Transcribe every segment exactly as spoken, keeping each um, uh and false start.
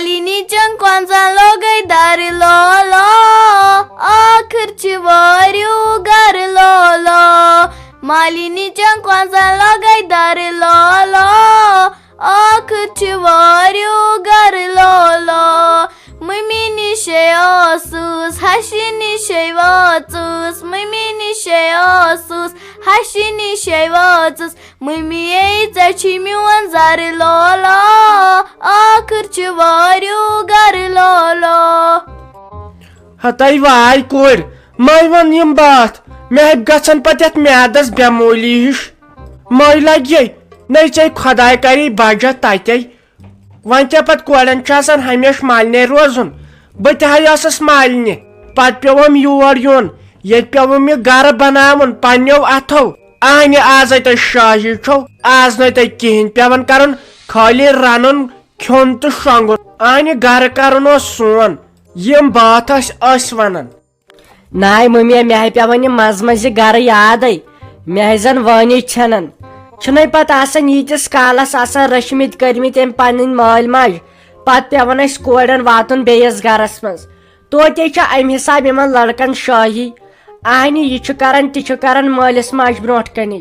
مالِنی چَن کۄنٛزَن لوگَے دَرٕ لولو، ٲخٕر چھِ وٲرِو گَرٕ لولو۔ مالِنی چَن کۄنٛزَن لوگَے دَرٕ لولو، ٲخٕر چھِ وٲرِو گَرٕ لولو۔ مٔمی نِشے ٲسٕس، ہَشہِ نِشے وٲژٕس، مٔمی نِشے ٲسٕس، ہَشہِ نِشے وٲژٕس۔ مٔمی یے ژےٚ چھی میون زَرٕ لولو، ٲخٕر چھِ وٲرِو گَرٕ لولو۔ ہتاے واے کورِ، مے وَن یِم باتھ، مےٚ ہیٚکہِ گژھن پتہٕ یَتھ میادس بٮ۪مٲلی ہِش۔ مے لگہِ یے، نے ژےٚ خۄداے کری بجا تتے۔ وۄنۍ کیٛاہ پتہٕ کورٮ۪ن چھُ آسان ہمیشہٕ مالنہِ روزُن؟ بہٕ تہِ ہا ٲسٕس مالنہِ، پتہٕ پیوٚوُم یور یُن، ییٚتہِ پیوٚوُم یہِ گرٕ بناوُن پننیو اتھو۔ اہنہِ آزے تۄہہِ شاہی چھو، آز نے تۄہہِ کِہینۍ پیوان کرُن، خٲلی رنُن، کھیوٚن تہٕ شۄنگُن۔ اہنہِ گرٕ کرُن اوس سون۔ یِم باتھ ٲسۍ أسۍ ونان۔ ناے مٔمی، مےٚ ہے پیوان یہِ منٛزٕ منٛزٕ یہِ گرٕ یادے، مےٚ ہے زن وٲنی ژھٮ۪نان۔ چھُنَے پتہٕ آسان ییٖتِس کالس آسان رٔچھمٕتۍ کٔرمٕتۍ أمۍ پنٕنۍ مٲلۍ ماجہِ، پتہٕ پیوان اَسہِ کورٮ۪ن واتُن بیٚیِس گرس منٛز۔ توتہِ چھِ امہِ حساب یِمن لڑکن شٲہی۔ اہنہِ یہِ چھُ کران، تہِ چھُ کران مٲلِس ماجہِ برونٛٹھ کنے۔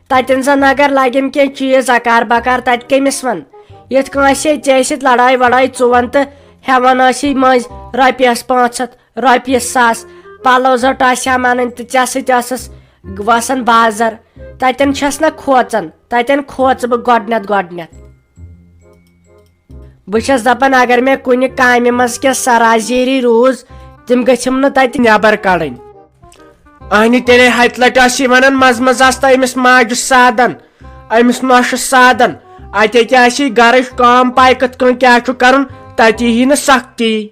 تتٮ۪ن زن اگر لگٮ۪م کینٛہہ چیٖز اکار بکار، تتہِ کٔمِس ون؟ یتھ کٲنٛسہِ ژےٚ سۭتۍ لڑایہِ وڑایہِ ژٕ ون تہٕ ہٮ۪وان ٲسی مٔنٛزۍ رۄپیس پانٛژھ ہتھ، رۄپیہِ ساس، پلو زٔٹ آسہِ ہا انٕنۍ تہٕ ژےٚ سۭتۍ ٲسٕس وسان بازر۔ تتٮ۪ن چھس نہ کھوژان، تتٮ۪ن کھوژٕ بہٕ گۄڈنیتھ گۄڈنیتھ۔ بہٕ چھس دپان اگر مےٚ کُنہِ کامہِ منٛز کینٛہہ سرازیری روٗز، تِم گٔژھِم نہٕ تتہِ نٮ۪بر کڑٕنۍ۔ اہنہِ تیٚلے ہتہِ لٹہِ آسی ونان، منٛزٕ منٛزٕ آسہٕ تہٕ أمِس ماجہِ سادن، أمِس نۄشہِ سادن۔ اتہِ کیٛاہ آسی گرٕچ کٲم پاے کِتھ کٔنۍ کیٛاہ چھُ کرُن، تتہِ یی نہٕ سختی۔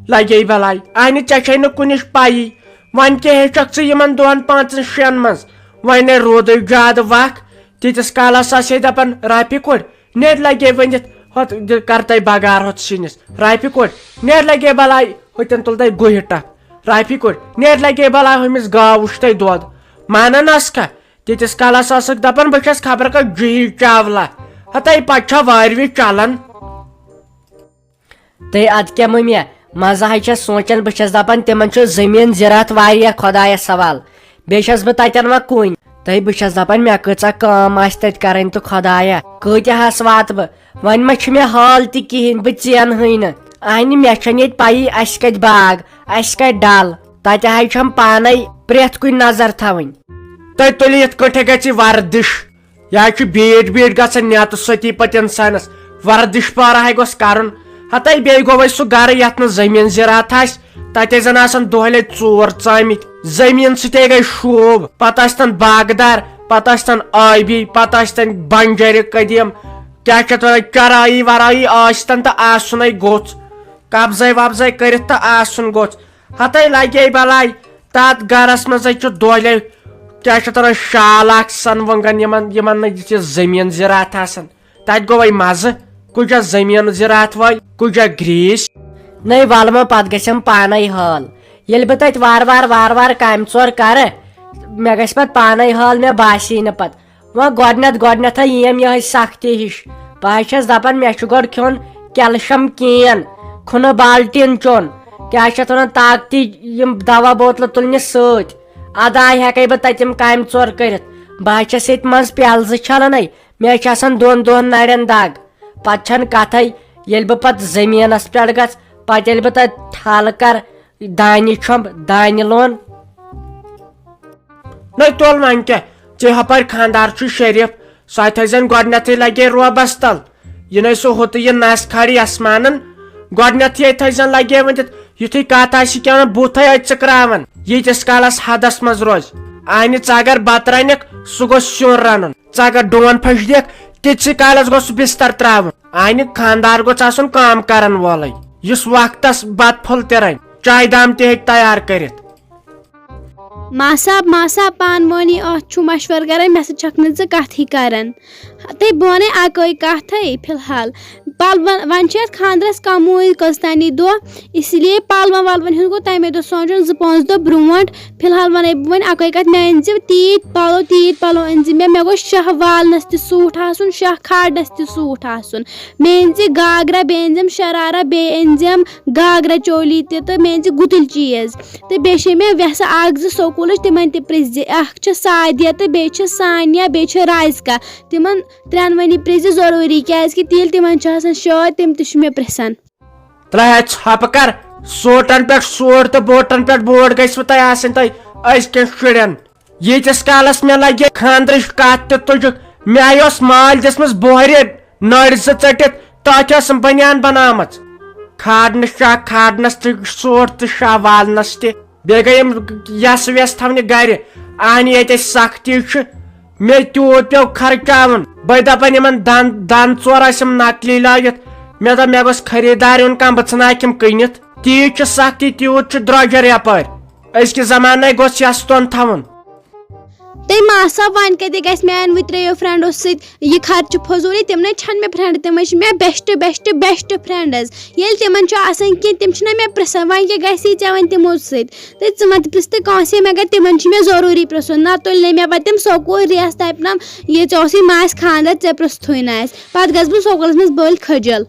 لگے بلاے، اہنہِ ژےٚ چھے نہٕ کُنِچ پَیی۔ وۄنۍ کیٛاہ ہیٚچھکھ ژٕ یِمن دۄن پانٛژن شٮ۪ن منٛز؟ وۄنۍ نے روٗدٕے زیادٕ وق، تیٖتِس کالس آسے دپان، "رافی کوٚر، نیرِ لگے ؤنِتھ، ہۄتھ دِ-، کرتَے بگار ہۄتھ سِنِس۔ رافی کوٚر، نیرِ لگے بلاے، ہُتٮ۪ن تُلتَے گُہہِ ٹپھ۔ رافی کوٚر، نیرِ لگے بلاے، ہُمِس گاو وُچھتَے دۄد۔" مانان ٲسکھا؟ تیٖتِس کالس ٲسٕکھ دپان، "بہٕ چھَس خبر کتھ جُہی چاولہ۔ ہتَے پتہٕ چھا وارِ وِزِ چلان؟" تہٕ ادٕ کیٛاہ مٔمی، منٛزٕ ہاے چھَس سونٛچان، بہٕ چھَس دَپان، تِمَن چھُ زٔمیٖن زِراعت واریاہ خۄدایَس حوال۔ بیٚیہِ چھَس بہٕ تَتٮ۪ن وۄنۍ کُنۍ۔ تہٕ بہٕ چھَس دَپان، مےٚ کۭژاہ کٲم آسہِ تَتہِ کَرٕنۍ تہٕ خۄدایا، کۭتیٛاہَس واتہٕ بہٕ؟ وۄنۍ ما چھُ مےٚ حال تہِ کِہیٖنۍ، بہٕ ژینہٕے نہٕ۔ اَہنہِ، مےٚ چھَنہٕ ییٚتہِ پَیی، اَسہِ کَتہِ باغ، اَسہِ کَتہِ ڈَل۔ تَتہِ ہاے چھَم پانَے پرٛٮ۪تھ کُنہِ نظر تھاوٕنۍ۔ تۄہہِ تُلِو یِتھ کٲٹھۍ گژھِ وردِش۔ یا چھُ بیٖٹھ بیٖٹھ گژھان نیتہٕ سۭتی پتہٕ انسانس۔ وردش پارہاے گوٚژھ کرُن۔ ہتے بیٚیہِ گوٚو وۄنۍ سُہ گرٕ یتھ نہٕ زٔمیٖن زِراعت آسہِ۔ تتہِ ٲسۍ زن آسان دۄہلے ژور ژامٕتۍ۔ زٔمیٖن سۭتے گٔے شوٗب۔ پتہٕ ٲسۍ تن باغدار، پتہٕ ٲسۍ تن ٲبی، پتہٕ ٲسۍ تن بنجرِ قدیٖم۔ کیٛاہ چھِ اتھ ونان، چرٲیی ورٲیی ٲسۍ تن تہٕ آسُنے گوٚژھ۔ قبضے وبضے کٔرِتھ تہٕ آسُن گوٚژھ۔ ہتے لگے بلاے تتھ گرس منٛز ہے چھُ دۄہلے، کیٛاہ چھِ اتھ ونان، شال اکھ سۄنہٕ وۄنٛگن یِمن، یِمن نہٕ یہِ زٔمیٖن زِراعت آسان۔ تتہِ گوٚو وۄنۍ مزٕ، کُجا زٔمیٖن زِراعت وٲلۍ، کُجا گریٖسۍ۔ نٔے ولہٕ مہ پتہٕ گژھٮ۪م پانے حٲل۔ ییٚلہِ بہٕ تتہِ وارٕ وارٕ وارٕ وارٕ کامہِ ژور کرٕ، مےٚ گژھِ پتہٕ پانے حٲل، مےٚ باسی نہٕ پتہٕ۔ وۄنۍ گۄڈٕنٮ۪تھ گۄڈٕنٮ۪تھٕے یِیَم یِہوٚے سختی ہِش۔ بہٕ حظ چھَس دَپان، مےٚ چھُ گۄڈٕ کھیوٚن کیلشَم کین، کھُنہٕ بالٹیٖن چیوٚن، کیٛاہ چھِ اَتھ وَنان، طاقتی یِم دوا بوتلہٕ تُلنہِ سۭتۍ۔ اَدٕ آے ہٮ۪کَے بہٕ تَتہِ یِم کامہِ ژور کٔرِتھ۔ بہٕ حظ چھَس ییٚتہِ منٛزٕ پیٛالہٕ زٕ چھَلان ہے، مےٚ حظ چھِ آسان دۄن دۄہَن نَرٮ۪ن دَگ۔ پَتہٕ چھَنہٕ کَتھَے، ییٚلہِ بہٕ پَتہٕ زٔمیٖنَس پٮ۪ٹھ گژھٕ، پَتہٕ ییٚلہِ بہٕ تَتہِ تھل کَرٕ، دانہِ چھۄمب، دانہِ لون۔ نٔے تُل وۄنۍ کیٛاہ، ژےٚ ہۄپٲرۍ خانٛدار چھُ شریٖف، سۄ تھٲیزٮ۪ن گۄڈٕنٮ۪تھٕے لگے روبس تل۔ یہِ نَے سُہ ہُتہٕ یہِ نس کھارِ آسمانن، گۄڈٕنٮ۪تھٕے تھٲیزٮ۪ن لگے ؤنِتھ، یُتھُے کتھ آسہِ کیٛاہ ونان، بُتھے اَتہِ ژٕکراوان۔ ییٖتِس کالس حدس منٛز روزِ۔ آنہِ ژٕ اگر بتہٕ رنکھ، سُہ گوٚژھ سیُن رنُن۔ ژٕ اگر ڈون پھٔش دِکھ، تِتسٕے کالس گوٚژھ سُہ بستر ترٛاوُن۔ آنہِ خانٛدار گوٚژھ آسُن کٲم کرن وولے، یُس وقتس بتہٕ پھوٚل تہِ رنہِ، چایہِ دام تہِ ہیٚکہِ تیار کٔرِتھ۔ ماسا، ماسا، پانہٕ وٲنی اتھ چھُ مشورٕ کران، مےٚ سۭتۍ چھکھ نہٕ ژٕ کتھٕے کران۔ تہٕ بہٕ ونے اکٲے کتھے فی الحال۔ پلون، وۄنۍ چھِ یتھ خاندرس کمٕے کٔژتٲنی دۄہ، اسی لیے پلون ولون ہُنٛد گوٚو تمے دۄہ سونٛچُن زٕ پانٛژھ دۄہ برونٛٹھ۔ فی الحال ونے بہٕ وۄنۍ اکٲے کتھ، مےٚ أنۍ زِ تیٖتۍ پلو، تیٖتۍ پلو أنۍ زِ مےٚ، مےٚ گوٚژھ شاہ والنس تہِ سوٗٹ آسُن، شاہ کھالنس تہِ سوٗٹ آسُن۔ مےٚ أنۍ زِ گاگرا، بیٚیہِ أنۍ زِم شرارا، بیٚیہِ أنۍ زِم گاگرا چولی تہِ تہٕ مےٚ أنۍ زِ گُتٕلۍ چیٖز۔ تہٕ بیٚیہِ چھے مےٚ وٮ۪سہٕ اکھ زٕ سکوٗلٕچ، تِمن تہِ پرٛژھ زِ۔ اکھ چھِ سعدیہ تہٕ بیٚیہِ چھِ سانیہ، بیٚیہِ چھِ رازقہ۔ تِمن ترٛٮ۪نوٕنی پرٛژھ زِ ضروٗری، کیازِ کہِ تیٚلہِ تِمن چھِ آسان شٲدۍ، تِم تہِ چھِ مےٚ پرٛژھان۔ ترٛےٚ ہتھ ژھۄپہٕ کر، سوٹن پٮ۪ٹھ سوٹ تہٕ بوٹن پٮ۪ٹھ بوٹ گژھِ وٕ تۄہہِ آسٕنۍ تۄہہِ أزکٮ۪ن شُرٮ۪ن۔ ییٖتِس کالس مےٚ لگہِ خاندرٕچ کتھ تہِ تُجُکھ، مےٚ آیہِ اوس مالۍ دِژمٕژ بۄہرِ نٔرۍ زٕ ژٔٹِتھ، تتھ ٲسٕم بنیان بنٲومٕژ۔ کھارنس شاہ کھارنس تہِ سوٹ تہٕ شاہ والنس تہِ۔ بیٚیہِ گٔے یِم یس وٮ۪س تھاونہِ گرِ۔ اہنہِ ییٚتہِ اَسہِ سختی چھِ، مےٚ تیوٗت پیوٚو خرچاوُن۔ بہٕ دپان یِمن دن، دن ژور ٲسِم نقلی لٲگِتھ۔ مےٚ دوٚپ مےٚ گوٚژھ خریٖدار یُن کانٛہہ، بہٕ ژھٕنہٕ ہاکھ یِم کٕنِتھ۔ تیٖژ چھِ سختی، تیوٗت چھُ درٛۄجر یپٲرۍ۔ أزکہِ زمانہٕ گوٚژھ یس تۄن تھاوُن۔ تہٕ ماسا، وۄنۍ کتہِ گژھِ میانہِ وٕترٛیو فرینڈو سۭتۍ یہِ خرچہٕ فضوٗلی؟ تِم نے چھنہٕ مےٚ فرینڈ، تِمے چھِ مےٚ بیسٹ، بیسٹ، بیسٹ فرینڈز۔ ییٚلہِ تِمن چھُ آسان کینٛہہ، تِم چھِنہ مےٚ پرژھان، وۄنۍ کیٛاہ گژھی ژےٚ وۄنۍ تِمو سۭتۍ؟ تہٕ ژٕ مہ تہِ پرژھ تہٕ کٲنٛسے، مگر تِمن چھُ مےٚ ضروٗری پرژھُن، نتہٕ تُلۍ نہٕ مےٚ پتہٕ تِم سکوٗل ریس تپہِ نم، یہِ ژےٚ اوسُے ماسہِ خانٛدر، ژےٚ پرژھتھٕے نہٕ اسہِ۔ پتہٕ گژھٕ بہٕ سکوٗلس منٛز بٔلۍ کھٔجل۔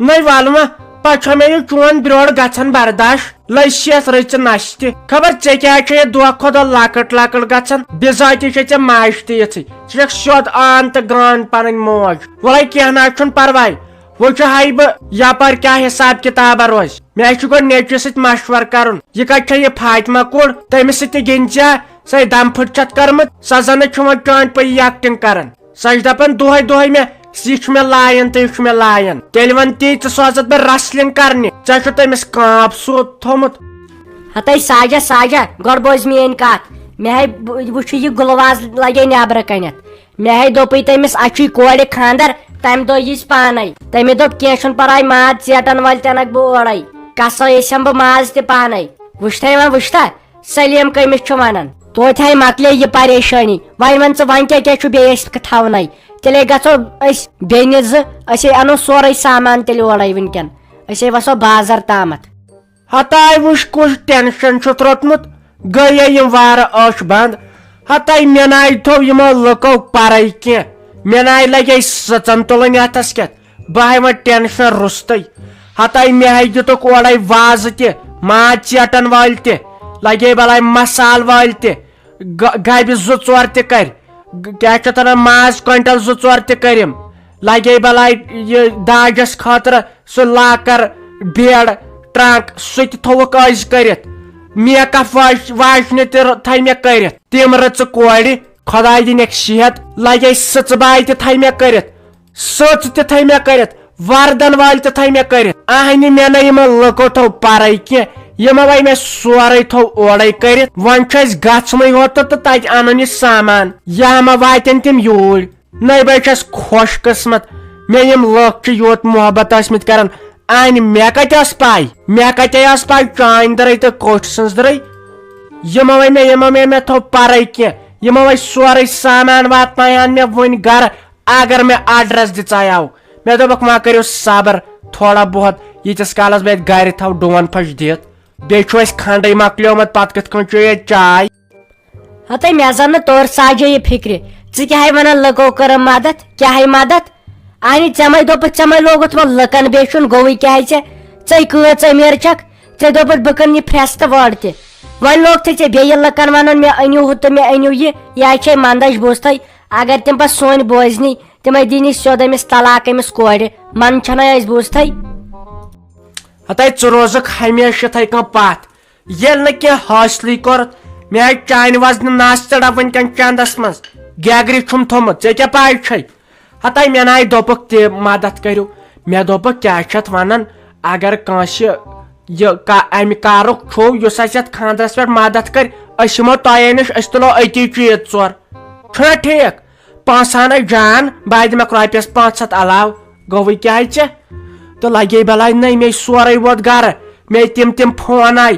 نٔے والما، پتہٕ چھا مےٚ یہِ چون بیورٕ گژھان برداش؟ لٔج شیٚتھ رٕژِ نستہِ۔ خبر ژےٚ کیٛازِ چھےٚ یہِ دۄہ کھۄتہٕ دۄہ لۄکٕٹ لۄکٕٹ گژھان؟ بِذٲتی چھےٚ ژےٚ ماجہِ تہِ یِژھٕے۔ ژٕ چھکھ سیوٚد آن تہٕ گرٛان پنٕنۍ موج۔ وَلَے کینٛہہ نہ حظ چھُنہٕ پرواے۔ وۄنۍ چھُ ہاے بہٕ یپٲرۍ کیٛاہ حساب کتابہ روزِ۔ مےٚ حظ چھُ گۄڈٕ نیٚچوِس سۭتۍ مشورٕ کرُن۔ یہِ کتہِ چھےٚ یہِ فاطمہ کوٗر؟ تٔمِس سۭتۍ تہِ گِنٛدِ ژےٚ، سۄے دم پھٕٹ چھتھ کٔرمٕژ۔ سۄ زن چھُ وۄنۍ چانٛدِ پٔیی acting کران۔ سۄ چھِ دپان دۄہے دۄہے مےٚ، یہِ چھُ مےٚ لایان تہٕ یہِ چھُ مےٚ لایان۔ تیٚلہِ وَن تی، ژٕ سوزَتھ بہٕ wrestling کرنہِ۔ ژےٚ چھُ تٔمِس کانٛپ سُہ تھوٚمُت۔ ہتے ساجہ، ساجہ، گۄڈٕ بوز میٲنۍ کتھ۔ مےٚ ہے ب-، وٕچھُ یہِ گُلواز لگے نیبرٕ کنٮ۪تھ۔ مےٚ ہے دوٚپُے تٔمِس، اَسہِ چھُے کورِ خاندر، تمہِ دۄہ یِس پانے۔ تٔمۍ دوٚپ، کینٛہہ چھُنہٕ پرواے، ماز ژیٹن وٲلۍ تہِ انکھ بہٕ اورے۔ کسٲے ٲسۍ ہم بہٕ ماز تہِ پانے۔ وٕچھتھے وۄنۍ وٕچھتھا؟ سلیٖم کٔمِس چھُ ونان؟ توتہِ ہاے مۄکلے یہِ پریشٲنی۔ وۄنۍ ون ژٕ، وۄنۍ کیٛاہ کیٛاہ چھُ بیٚیہِ اَسہِ تھاونَے؟ تیٚلے گژھو أسۍ بیٚنہِ زٕ، أسے اَنو سورُے سامان تیٚلہِ اورَے وٕنکٮ۪ن۔ أسے وَسو بازر تامَتھ۔ ہتاے وٕچھ کُس ٹینشن چھُ تروٚتمُت، گٔیے یِم وارٕ ٲچھ بنٛد۔ ہتاے مےٚ ناے تھوٚو یِمو لُکو پرے کینٛہہ، مےٚ ناے لگے سٕژن تُلٕنۍ اتھس کٮ۪تھ۔ بہٕ ہاے وۄنۍ ٹینشن روٚستُے۔ ہتاے مےٚ ہاے دِتُکھ اورے وازٕ تہِ، ماز ژیٹن وٲلۍ تہِ، لگے بلاے مسال وٲلۍ تہِ، گ-، گبہِ زٕ ژور تہِ کرِ، گ-، کیٛاہ چھِ اتھ ونان، ماز کوینٹل زٕ ژور تہِ کٔرِم۔ لگے بلاے یہِ داجس خٲطرٕ سُہ لاکر، بیڈ، ٹرنک، سُہ تہِ تھووُکھ أزۍ کٔرِتھ۔ میک اپ واج-، واجنہِ تہِ ر-، تھایہِ مےٚ کٔرِتھ۔ تِم رٕژٕ کورِ، خۄداے دِنکھ صحت، لگے سٕژٕ باے تہِ تھایہِ مےٚ کٔرِتھ۔ سٕژ تہِ تھٲے مےٚ کٔرِتھ، وردن وٲلۍ تہِ تھٲے مےٚ کٔرِتھ۔ اہنہِ مےٚ نہ یِمن لُکو تھوٚو پرے کینٛہہ، یِمو وَے مےٚ سورُے تھوٚو اورَے کٔرِتھ۔ وۄنۍ چھُ اَسہِ گژھنُے ہوت تہٕ تَتہِ اَنُن یہِ سامان، یا ما واتن تِم یوٗرۍ۔ نٔے بٲے چھَس خۄش قٕسمت، مےٚ یِم لُکھ چھِ یوت محبت ٲسمٕتۍ کران۔ اہنہِ مےٚ کتہِ ٲس پَے، مےٚ کتے ٲس پَے چانہِ دٔرٕے تہٕ کوٹھۍ سٕنٛز دٔرٕے؟ یِمو وَے مےٚ، یِمو مےٚ، مےٚ تھوٚو پرے کینٛہہ، یِمو وَے سورُے سامان واتناوہن مےٚ وُنہِ گرٕ۔ اگر مےٚ ایڈریس دِژایاو، مےٚ دوٚپُکھ، وۄنۍ کٔرِو صبر تھوڑا بہت، ییٖتِس کالس بہٕ اَتہِ گرِ تھاوٕ ڈون پھش دِتھ۔ بیٚیہِ چھُ اَسہِ کھنڈٕے مۄکلیومُت، پتہٕ کِتھ کٔنۍ چیٚیو ییٚتہِ چاے؟ ہتے مےٚ زن نہٕ توٚر ساجے یہِ فِکرِ۔ ژٕ کیٛاہ ہے ونان لُکو کٔرٕم مدد؟ کیٛاہ ہے مدد؟ اہنہِ ژےٚ مَے دوٚپُتھ، ژےٚ مَے لوگُتھ وۄنۍ لُکن بیچُن، گوٚوٕے کیٛاہ ہے ژےٚ؟ ژٕے کۭژ أمیٖر چھکھ؟ ژےٚ دوٚپُتھ بہٕ کٕنہٕ یہِ پھرٛٮ۪س تہٕ وٲر تہِ۔ وۄنۍ لوگ تھے ژےٚ بیٚیہِ لُکن ونُن، مےٚ أنِو ہُہ تہٕ مےٚ أنِو یہِ، یہِ ہے چھے مندچ بوٗزتھٕے۔ اگر تِم پتہٕ سٲنۍ بوزنی، تِمے دِنی سیوٚد أمِس طلاق أمِس کورِ۔ من چھنَے أسۍ بوٗزتھٕے۔ ہتے ژٕ روزکھ ہمیشہِ یِتھے کٔنۍ پتھ۔ ییٚلہِ نہٕ کینٛہہ حٲصلٕے کوٚرُتھ، مےٚ آیہِ چانہِ وزنہٕ نس ژڑا وٕنکٮ۪ن چندس منٛز۔ گیگرِ چھُم تھوٚمُت، ژےٚ کیٛاہ پاے چھے؟ ہتے مےٚ ناے دوٚپُکھ تہِ مدد کٔرِو۔ مےٚ دوٚپُکھ، کیٛاہ چھِ اتھ ونان، اگر کٲنٛسہِ یہِ کا-، امہِ کارُک چھُو، یُس اسہِ یتھ خاندرس پٮ۪ٹھ مدد کرِ، أسۍ یِمو تۄہے نِش، أسۍ تُلو أتی چیٖز ژور۔ چھُنا ٹھیٖک؟ پونٛسہٕ ہانَے جان، بہٕ دِمَکھ رۄپیَس پانٛژھ ہَتھ علاوٕ، گوٚوُے کیٛاہ ژےٚ؟ تہٕ لَگے بَلاے نٔے، مے سورُے ووت گَرٕ، مے تِم تِم فون آے،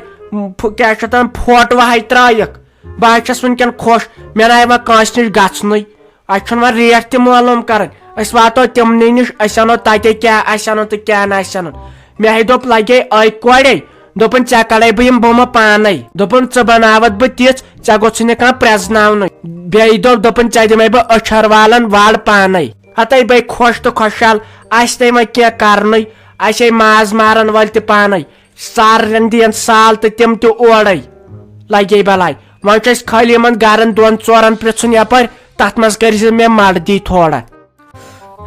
ف-، کیٛاہ چھِ تَتھ وَنان، فوٹوہَے ترٛٲیِکھ، بہٕ حظ چھَس وٕنکٮ۪ن خۄش، مےٚ نہ آیہِ وۄنۍ کٲنٛسہِ نِش گژھنُے۔ اَسہِ چھُنہٕ وۄنۍ ریٹ تہِ معلوٗم کرٕنۍ، أسۍ واتو تِمنٕے نِش، أسۍ اَنو تَتے کیٛاہ آسہِ اَنُن تہٕ کیٛاہ نہٕ آسہِ اَنُن۔ مےٚ ہے دوٚپ لگے أکۍ کورے، دوٚپُن، "ژےٚ کڑے بہٕ یِم بومہٕ پانے۔" دوٚپُن، "ژٕ بناوتھ بہٕ تِژھ، ژےٚ گوٚژھُے نہٕ کانٛہہ پرٛزناونُے۔" بیٚیہِ دوٚپ، دوٚپُن، "ژےٚ دِمے بہٕ أچھر والن وڑ پانے۔" ہتے بے خۄش تہٕ خۄشحال، اَسہِ نے وۄنۍ کینٛہہ کرنُے، اَسہِ ہے ماز مارن وٲلۍ تہِ پانے، سارن دِین سال تہٕ تِم تہِ اورے۔ لگے بلاے، وۄنۍ چھُ اَسہِ خٲلی یِمن گرن دۄن ژورن پرژھُن یپٲرۍ، تتھ منٛز کٔرۍ زِ مےٚ مڑدی تھوڑا۔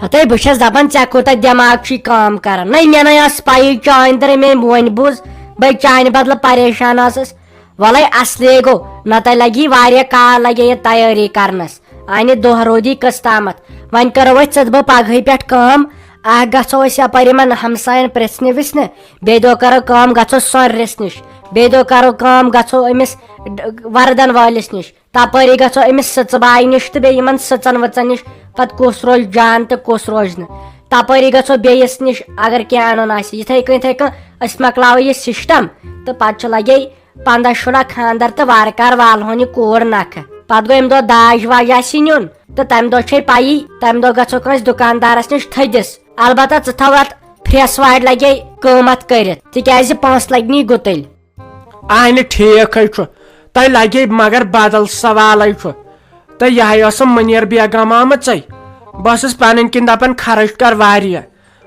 ہتے بہٕ چھَس دَپان، ژےٚ کوٗتاہ دٮ۪ماغ چھُے کٲم کران؟ نَے، مےٚ نَے ٲس پَیی، چانہِ دٔرۍ مےٚ أمۍ وۄنۍ بوٗز، بَے چانہِ بدلہٕ پریشان ٲسٕس۔ وَلَے اَصلے گوٚو، نَتہٕ لَگی واریاہ کال لَگے یہِ تیٲری کرنَس۔ اَنہِ دۄہ روٗدی قٕسطامَتھ۔ وۄنۍ کَرو أسۍ ژٕ تہٕ بہٕ پَگہٕے پٮ۪ٹھ کٲم۔ اَکھ گژھو أسۍ یَپٲرۍ یِمَن ہمسایَن پرٛژھنہِ وِژھنہِ، بیٚیہِ دۄہ کَرو کٲم، گژھو سۄنرِس نِش، بیٚیہِ دۄہ کَرو کٲم، گژھو أمِس ڈ-، وردَن وٲلِس نِش۔ تپٲری گژھو أمِس سٕژٕ بایہِ نِش تہٕ بیٚیہِ یِمن سٕژن وٕژن نِش، پتہٕ کُس روزِ جان تہٕ کُس روزِ نہٕ۔ تپٲری گژھو بیٚیِس نِش، اگر کینٛہہ انُن آسہِ۔ یِتھے کٔنۍ، یِتھے کٔنۍ أسۍ مۄکلاوو یہِ سسٹم تہٕ پتہٕ چھُ لگے پنٛداہ شُراہ خانٛدر تہٕ وارٕ کارٕ والہون یہِ کوٗر نکھٕ۔ پتہٕ گوٚو امہِ دۄہ داج واج آسہِ نیُن تہٕ تمہِ دۄہ چھے پیی، تمہِ دۄہ گژھو کٲنٛسہِ دُکاندارس نِش تھٔدِس۔ البتہ ژٕ تھاو اتھ پھرٛٮ۪س وارِ لگے قۭمتھ کٔرِتھ، تِکیازِ پونٛسہٕ لگہِ نی گُتٕلۍ۔ اہنہِ، ٹھیک ہے چھُ، تۄہہِ لگے مگر بدل سوالے چھُ۔ تہٕ یہے ٲسٕم منیر بیگم آمٕژے۔ بہٕ ٲسٕس پنٕنۍ کِنۍ دپان خرٕچ کر واریاہ،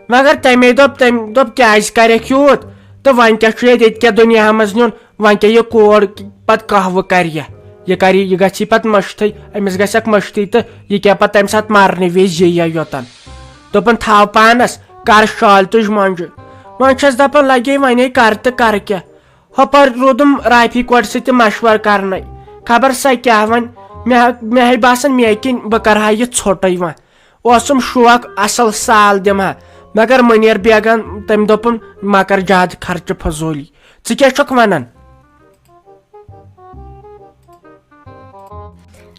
مگر تمے دوٚپ، تٔمۍ دوٚپ کیازِ کرکھ یوٗت؟ تہٕ وۄنۍ کیٛاہ چھُ ییٚتہِ، ییٚتہِ کیٛاہ دُنیاہس منٛز نیُن؟ وۄنۍ کیٛاہ یہِ کور پتہٕ قہوٕ کرِ؟ یہِ کرِ، یہِ گژھِ پتہٕ مٔشتھٕے، أمِس گژھکھ مٔشتھٕے تہٕ یہِ کیٛاہ پتہٕ تمہِ ساتہٕ مرنہٕ وِزِ یی یوتن۔ دوٚپُن، تھاو پانس، کر شالہِ تُج مۄنجہِ۔ وۄنۍ چھس دپان لگے وۄنۍ کر تہٕ کر کیٛاہ؟ ہۄپٲرۍ روٗدُم رافی کورِ سۭتۍ تہِ مشورٕ کرنَے۔ خبر سۄ کیٛاہ وَنہِ۔ مےٚ، مےٚ ہے باسان مےٚ کِنۍ بہٕ کرٕ ہا یہِ ژھوٚٹٕے وۄنۍ۔ اوسُم شوق اصل سال دِمہٕ ہا، مگر منیر بیگن تٔمۍ دوٚپُن، "مہ کر زیادٕ خرچہٕ فضوٗلی۔" ژٕ کیٛاہ چھُکھ وَنان؟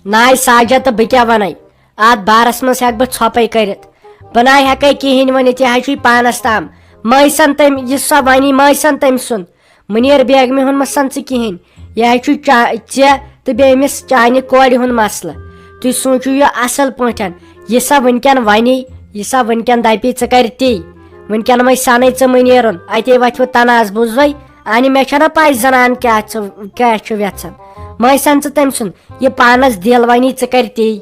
ناے ساجد، تہٕ بہٕ کیٛاہ وَنَے؟ اَتھ بارس منٛز ہٮ۪کہٕ بہٕ ژھۄپَے کٔرِتھ۔ بہٕ ناے ہٮ۪کَے کِہیٖنۍ ؤنِتھ، یہِ حظ چھُے پانَس تام۔ مٲیسَن تٔمۍ، یہِ سۄ وَنی مٲیسَن تٔمۍ سُنٛد۔ منیر بیگمہِ ہُنٛد مہ سَن ژٕ کِہیٖنۍ۔ یہِ حظ چھُے چا-، ژےٚ تہٕ بیٚیہِ أمِس چانہِ کورِ ہُنٛد مسلہٕ۔ تُہۍ سوٗنٛچِو یہِ اَصٕل پٲٹھۍ۔ یہِ سا وٕنۍکٮ۪ن وَنی، یہِ سا وٕنۍکٮ۪ن دَپی، ژٕ کَرِ تی۔ وٕنۍکٮ۪ن وۄنۍ سَنَے ژٕ منیرُن، اَتے وۄتھِ وۄنۍ تنازٕ، بوٗزوَے؟ اَنہِ مےٚ چھَنہ پَے زَنان کیٛاہ ژٕ، کیٛاہ چھُ یَژھان۔ مہ سَن ژٕ تٔمۍ سُنٛد، یہِ پانَس دِل وَنی، ژٕ کَرِ تی۔